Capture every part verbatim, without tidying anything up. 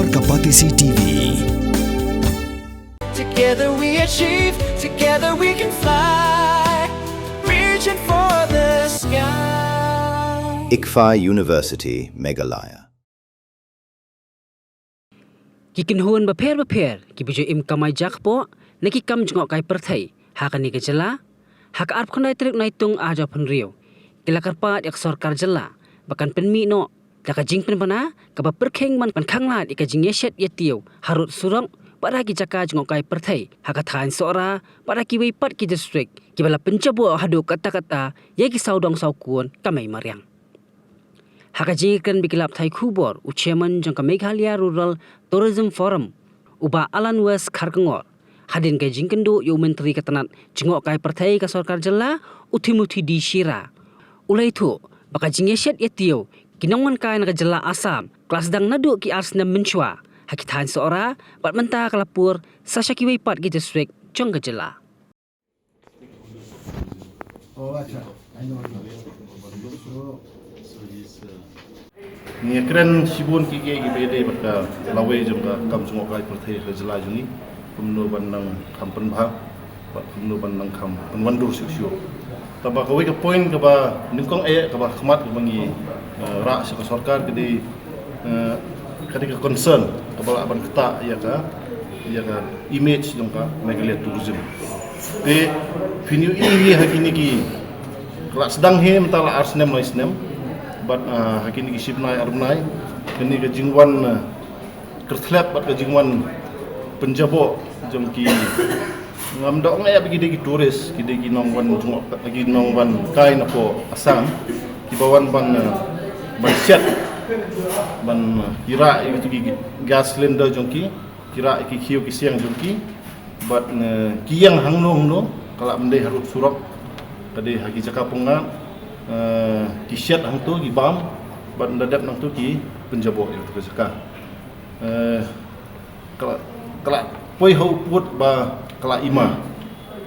Ka Batesi T V. Together we achieve, together we can fly. Reaching for the sky. ICFAI University, Meghalaya. Ki kynhun bapher bapher ki ba ju im kamai jakpoh na ki kam jngohkai pyrthei ha kane ka jylla ha ka arphew khyndai tarik Naitung arhajar arphew hynriew ki la kyrpad ïa ka sorkar jylla ba kan pynmih noh da ka jingpynbna kaba pyrkhing ban khang lad ïa ka jingïashet ïatiew harud surok bad ha ki jaka jngohkai pyrthei ha ka thaiñ Sohra bad ha kiwei pat ki district kiba la pynjaboh haduh katta katta ïa ki sawdong sawkun kamai mariang. Ha ka jingïakren bad ki lad pathai khubor, u chairman jong ka Meghalaya Rural Tourism Forum, u Bah Alan West Kharkongor, hadien ka jingkynduh ïa u myntri ka tnat jngohkai pyrthei ka sorkar jylla, u Timothy D Shira, u la ïathuh ba ka jingïashet ïatiew ki nongwan kai na ka jylla Assam ka la sdang naduh ki ar snem mynshuwa ha ki thaiñ Sohra bad mynta ka la pur sa sha kiwei pat ki district jong ka jylla. Ngi kren shibun ki ki ki bede bad ka lawei jong ka kam jngohkai pyrthei ka jylla jong ngi, kumno ban nang kham pynbha bad kumno ban nang kham pynwandur shuh shuh. Taba kawei ka point kaba nyngkong eh kaba khmat kaba ngi rah sha ka sorkar ka dei ka dei ka concern kaba lah ban ktah ïa ka ïa ka image jong ka Meghalaya tourism. Te phin ïohi hi ha kine ki ka la sdang hi mynta la ar snem lai snem bad ha kine ki shibnai ar bnai kine ka jingwan kyrthlep bad ka jingwan pynjaboh jong ki ngam dok ngai ap ki dei ki tourist ki dei ki nongwan jngoh ki nongwan kai na po Assam ki ba wan ban ban shet ban ira ïa ki gas cylinder jong ki kira ki khiew ki siang jong ki bad ki ïeng hangno hangno ka la mendei harud surok ka dei ha ki jaka pynga ki shet hangto ki bam bad nda dep nangto ki pynjaboh ïa ka jaka ka la poi ha u pud ba ka la ima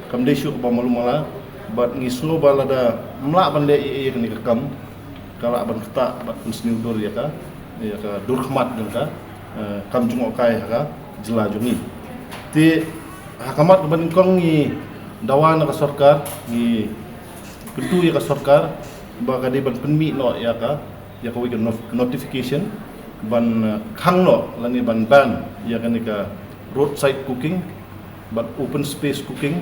kam dei shuh ba malu mala bad ngi sngew ba lada mla ban leh ïa kane ka kam ka la ban ktah bad pynsniew dur ïa ka ïa ka dur khmat jong ka kam jngohkai ha ka jylla jong ngi. Te ha ka mat ka ban kong ngi dawa na ka sorkar ngi kyntu ïa ka sorkar ba ka dei ban pynmih noh ïa ka ïa kawei ka notification ban khang noh lane ban ban ïa kane ka roadside cooking bad open space cooking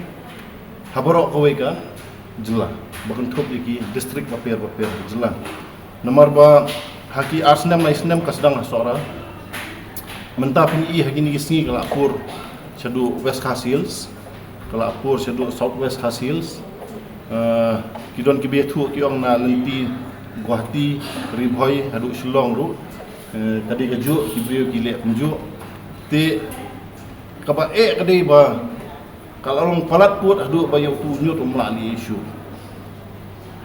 ha baroh kawei ka jylla ba kynthup ïa ki district bapher bapher ka jylla. Namar ba ha ki ar snem lai snem ka sdang ha Sohra mynta phin i ha kine ki sngi ka la pur shaduh West Khasi Hills ka la pur shaduh South West Khasi Hills ki don ki ba ïathuh ki ong na lynti Guwahati, Ri Bhoi haduh Shillong ruh ka dei ka juh ki briew ki leh kumjuh. Te kaba eh ka dei ba ka la long palat pud haduh ba ïa utu u ñiut um lah leh issue.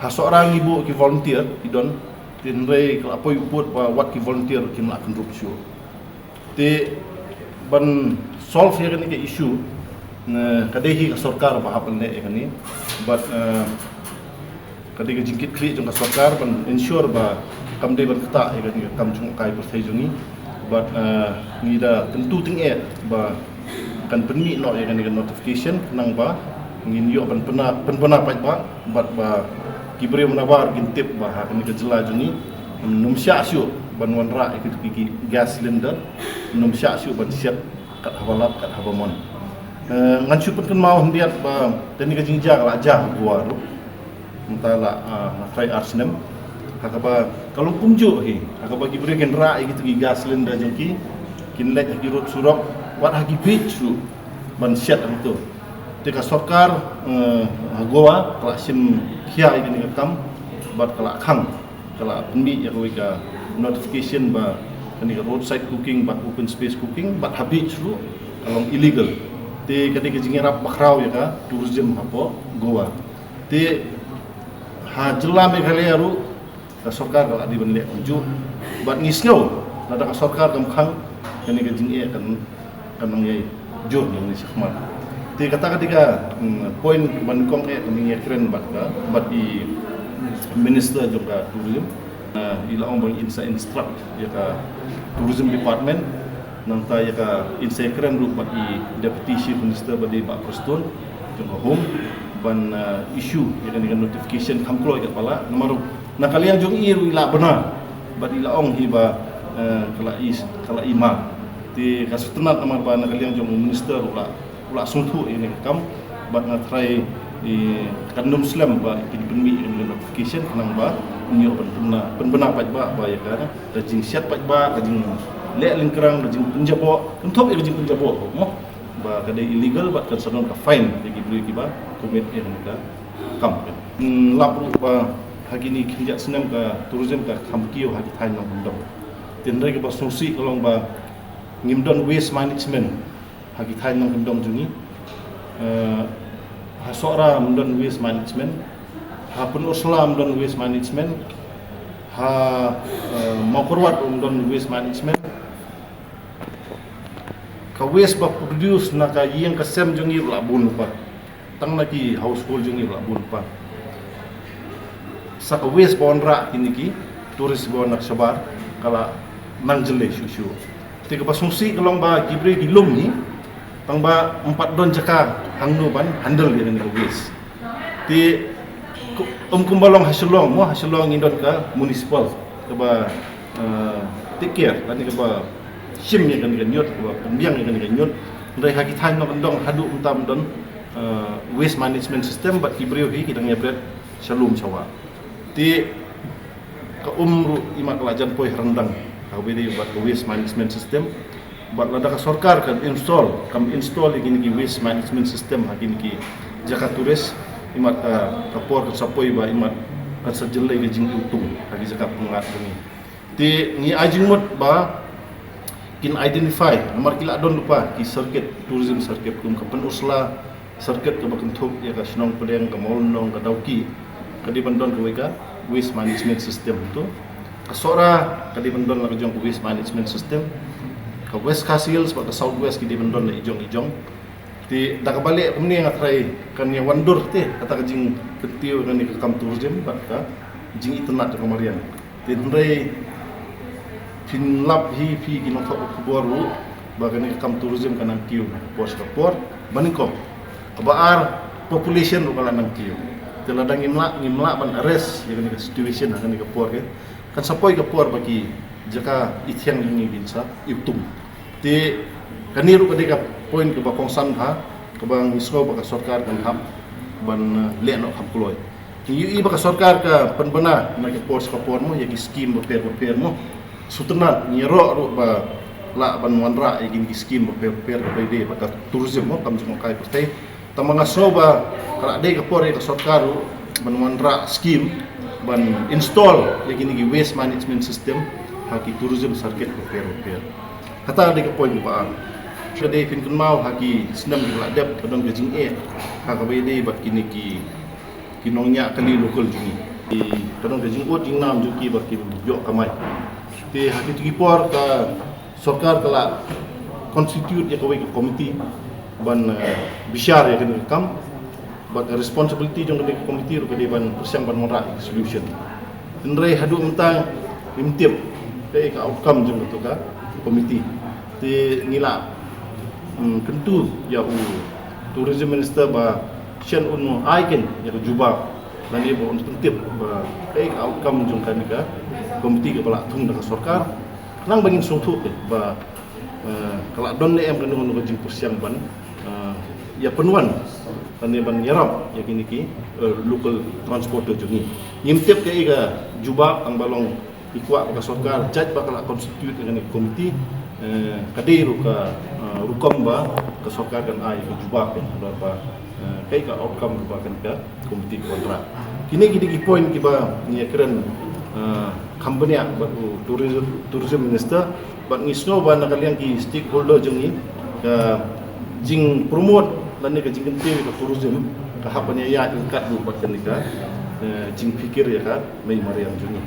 Ha Sohra ngi buh ki volunteer ki don te hynrei ka la poi u pud ba wat ki volunteer kim lah kynrup shuh. Te ban solve ïa kane ka issue ka dei hi ka sorkar ba hap ban leh ïa kane bad ka dei ka jingkitkhlieh jong ka sorkar ban ensure ba kam dei ban ktah ïa kane ka kam jngohkai pyrthei jong ngi bad ngi da kyntu tyngeh ba kan pynmih noh ïa kane ka notification khnang ba ngin ïoh ban pynbna paidbah bad ba ki briew na bar kin tip ba ha kane ka jylla jong ngi ym shah shuh ban wanrah ïa ki gas cylinder ym shah shuh ban shet kat haba lap kat haba mon. Ngan shu pynkynmaw hynriat ba kane ka jingjia ka la jia ha Goa ruh. Mynta la nga trai ar snem ha kaba ka long kumjuh hi ha kaba ki briew kin rah ïa kitu ki gas cylinder jong ki kin leit ha ki rud surok wat ha ki beach ruh ban shet hangto. Te ka sorkar ha Goa ka la shim khia ïa kane ka kam bad ka la khang ka la pynmih ïa kawei ka notification ba kane ka roadside cooking bad open space cooking bad ha beach ruh ka long illegal. Te ka dei ka jingïarap bakhraw ïa ka tourism hapoh Goa. Te ha jylla Meghalaya ruh ka sorkar ka la dei ban leh kumjuh bad ngi sngew lada ka sorkar kam khang kane ka jingeh kan kan nang ïai jur nang ni shakhmat. Te kata ka dei ka point ban kong eh kane ngi kren bad ka bad i minister jong ka tourism. I la ong ba in sa instruct ïa ka tourism department Nangta ïa ka, ngin sa ïakren ruh bad i Deputy Chief Minister ba dei Bah Prestone jong ka Home ban, eh, issue ïa kane ka notification kham kloi katba lah, namar ruh na ka liang jong i ruh i la bna bad i la ong hi ba, eh, ka la i, ka la i ma. Te ka sngewtynnat namar ba na ka liang jong u Minister ruh la u la sngewthuh ïa kane ka kam, bad nga tharai, eh, kan ym slem ba kin pynmih ïa kane ka notification khnang ba ngin ïoh ban pynbna, pynbna paidbah ba ïa ka, ka jingsiat paidbah, ka jingleh lyngkrang, ka jingpynjaboh, kynthup ïa ka jingpynjaboh mo, ba ka dei illegal bad kan sa don ka fine ïa ki briew kiba commit ïa kane ka kam. Hmm, lap ruh ba ha kine ki khyndiat snem ka tourism ka kham kiew ha ki thaiñ nongkyndong. Te hynrei kaba sngewsih ka long ba ngim don waste management ha ki thaiñ nongkyndong jong ngi. Eh, ha Sohra ym don waste management, ha Pynursla ym don waste management, ha, eh, Mawkyrwat ym don waste management. Ka waste ba produce na ka ïing ka sem jong ngi la bun pa. Tang na ki household jong ngi la bun pa. Sa ka waste ba wanrah kine ki tourist ba wan na ka shabar ka la nang jyllei shuh shuh. Te kaba sngewsih ka long ba ki briew ki lum hi, tang ba ym pat don jaka hangno ban handle ïa kane ka waste. Te ku-, ym kumba long ha Shillong mo, ha Shillong ngi don ka municipal kaba, eh, take care, kane kaba shim ïa kane ka ñiut, kaba pynbiang ïa kane ka ñiut. Hynrei ha ki thaiñ nongkyndong haduh mynta ym don, eh, waste management system bad ki briew hi ki dang ïa bret sha lum sha wah. Te ka um ruh imat ka la jan poi ha ryndang ha kaba ïadei bad ka waste management system. Bad lada ka sorkar kan install, kan install ïa kine ki waste management system ha kine ki jaka tourist, imat ka, ka por kan sa poi ba imat kan sa jyllei ka jingiwtung ha ki jaka pynlait jong ngi. Te ngi ai jingmut ba kin identify, namar ki la don lypa ki circuit, tourism circuit kum ka Pynursla circuit kaba kynthup ïa ka Shnong Pdeng, ka Mawlynnong, ka Dawki, ka dei ban don kawei ka waste management system tu. Ka Sohra ka dei ban don la ka jong ka waste management system. Ka West Khasi Hills bad ka South West ki dei ban don la i jong i jong. Te da kaba leh kumne nga tharai kan ïa wandur te kata ka jingkyntiew kane ka kam tourism bad ka jingitynnad jong ka mariang. Te hynrei phin lap hi phi ki nongthoh khubor ruh ba kane ka kam tourism ka nang kiew na ka por sha ka por. Ba nyngkong, kaba ar, population ruh ka la nang kiew. Te lada ngim lah, ngim lah ban arrest ïa kane ka situation ha kane ka por, kan sa poi ka por ba ki jaka ithiang jong ngi kin sa iwtung. Te kane ruh ka dei ka point kaba kongsan bha kaba ngi sngew ba ka sorkar kan hap ban, eh, leh noh kham kloi. Ngi ïohi ba ka sorkar ka pynbna na ka por sha ka por mo ïa ki scheme bapher bapher mo. Sngewtynnat ngi ïaroh ruh ba lah ban wanrah ïa kine ki scheme bapher bapher kaba ïadei bad ka tourism mo, kam jong ka pyrthei. Tang ba nga sngew ba ka la dei ka por ïa ka sorkar ruh ban wanrah scheme ban install ïa kine ki waste management system ha ki tourism circuit bapher bapher. Kata ka dei ka point kaba ar. Ka dei phin kynmaw ha ki snem kiba la dep ka don ka jingeh ha kaba ïadei bad kine ki, ki nongñiah kali local jong ngi. Ki, ka don ka jingud jingnam jong ki ba kim ïoh kamai. Te ha kito ki por ka sorkar ka la constitute ïa kawei ka committee ban, eh, bishar ïa kane ka kam. Bad ka responsibility jong kane ka committee ruh ka dei ban pyrshang ban wanrah ïa ka solution. Hynrei haduh mynta ngim tip kaei ka outcome jong kato ka committee. Te ngi la, hmm, kyntu ïa u tourism minister ba shen un ai ken ïa ka jubab lane ba un pyntip ba kaei ka outcome jong kane ka committee kaba la thung da ka sorkar. Khnang ba ngin sngewthuh te ba, eh, ka la don ne em kano kano ka jingpyrshang ban, eh, ïa pynwan lane ban ïarap ïa kine ki, eh, local transporter jong ngi. Ngim tip kaei ka jubab, tang ba long i kwah ba ka sorkar jait ba ka la constitute ïa kane ka committee, eh, ka dei ruh ka, eh, rukom ba ka sorkar kan ai ka jubab ïa ka ba, eh, kaei ka outcome ba kane ka committee ka wanrah. Kine ki dei ki point kiba ngi ïakren, eh, kham bniah bad u tourism, tourism minister, bad ngi sngew ba na ka liang ki stakeholder jong ngi ka jingpromote lane ka jingkyntiew ïa ka tourism ka hap ban ïaid ryngkat ruh bad kane ka, eh, jingpynkhiah ïa ka mei mariang jong ngi.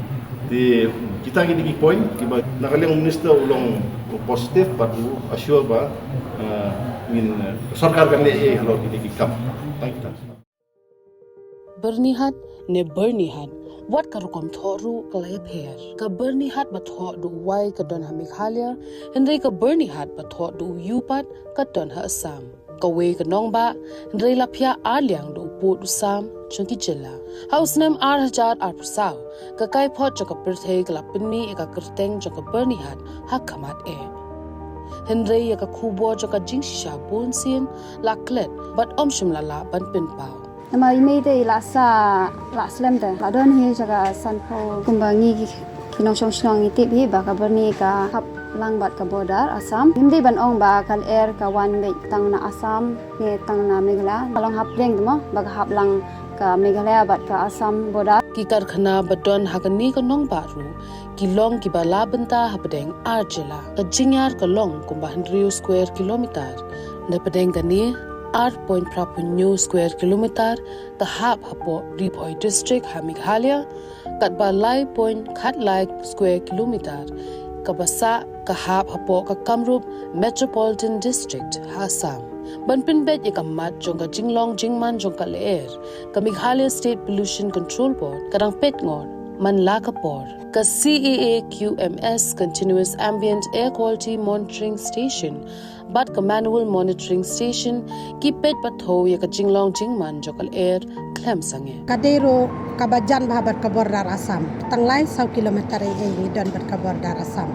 Te kita ki dei ki point kiba na ka liang minister u long positive bad u assure ba, eh, ngin, eh, sorkar kan leh ei halor kine ki kam. Tang kita. Byrnihat ne Byrnihat, Wat ka rukom thoh ruh ka la ïapher. Ka Byrnihat ba thoh da u Y ka don ha Meghalaya, hynrei ka Byrnihat ba thoh da u U pat ka don ha Assam. Kawei ka nongbah, hynrei la phiah arliang da u pud u sam jong ki jylla. Ha u snem ar hajar arphew saw, ka kaiphod jong ka pyrthei ka la pynmih ïa ka kyrteng jong ka Byrnihat ha khmat eh. Hynrei ïa ka khubor jong ka jingshisha bunsien la klet bad ym shym la lah ban pynpaw. Namar i mei te i la sah, la slem te. La don hi jaka sanphew, kumba ngi ki, ki nongshong shnong ngi tip hi ba ka Byrni ka hap lang bad ka border Assam. Ngim dei ban ong ba ka lyer ka wan beit tang na Assam ne tang na Meghalaya. Ka long hapdeng te mo ba ka hap lang ka Meghalaya bad ka Assam border. Ki karkhana ba don ha kane ka nongbah ruh ki long kiba la bynta hapdeng ar jylla. Ka Jynjar ka long kumba hynriew square kilometer. Napdeng kane, ar point phra phew hynñiew square kilometer ka hap hapoh Ri Bhoi District ha Meghalaya, katba lai point khatlai square kilometer kaba sah ka hap hapoh ka Kamrup Metropolitan District ha Assam. Ban pynbeit ïa ka mat jong ka jinglong jingman jong ka lyer, ka Meghalaya State Pollution Control Board ka dang peit ngor man la ka por. Ka C A A Q M S, Continuous Ambient Air Quality Monitoring Station bad ka Manual Monitoring Station, ki peit bad thew ïa ka jinglong jingman jong ka lyer khlem sangeh. Ka dei ruh kaba jan bha bad ka border Assam. Tang lai saw kilometer ei ei ngi don bad ka border Assam.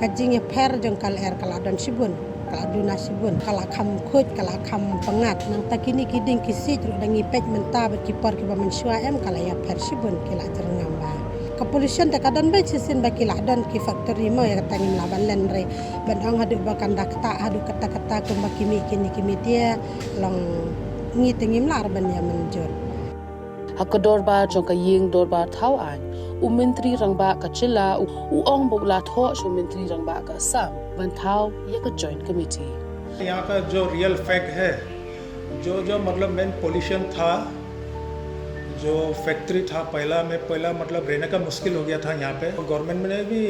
Ka jingïapher jong ka lyer ka la don shibun, ka la duna shibun, ka la kham khuid, ka la kham pyngngad. Nangta kine ki dieng ki siej ruh da ngi peit mynta bad ki por kiba mynshuwa em ka la ïapher shibun, ki la jyrngam bha. Ka pollution te ka don beit shisien ba ki la don ki factory mo, ïa kata ngim lah ban len re. Ban ong haduh ba kan da ktah haduh katta katta kumba ki mih kine ki media, long ngi te ngim lah re ban ïa mynjur. Ha ka dorbar jong ka ïing dorbar thaw aiñ, u Myntri Rangbah ka jylla u, u ong ba u la thoh sha u Myntri Rangbah ka Assam ban thaw ïa ka Joint Committee. यहाँ का जो रियल फैक्ट है, जो जो मतलब मेन पोल्यूशन था, जो फैक्ट्री था पहला में, पहला मतलब रहने का मुश्किल हो गया था यहाँ पे। गवर्नमेंट ने भी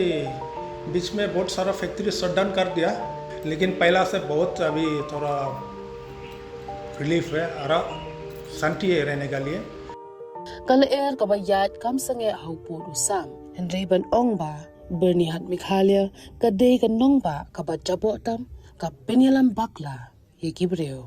बीच में बहुत सारा फैक्ट्री शटडाउन कर दिया, लेकिन पहला से बहुत अभी थोड़ा रिलीफ है, आराम, शांति है रहने के लिए। Ka lyer kaba ïaid kam sangeh ha u pud u sam, hynrei ban ong ba Byrnihat Meghalaya ka dei ka nongbah kaba jaboh tam, ka pynïalam bakla ïa ki briew.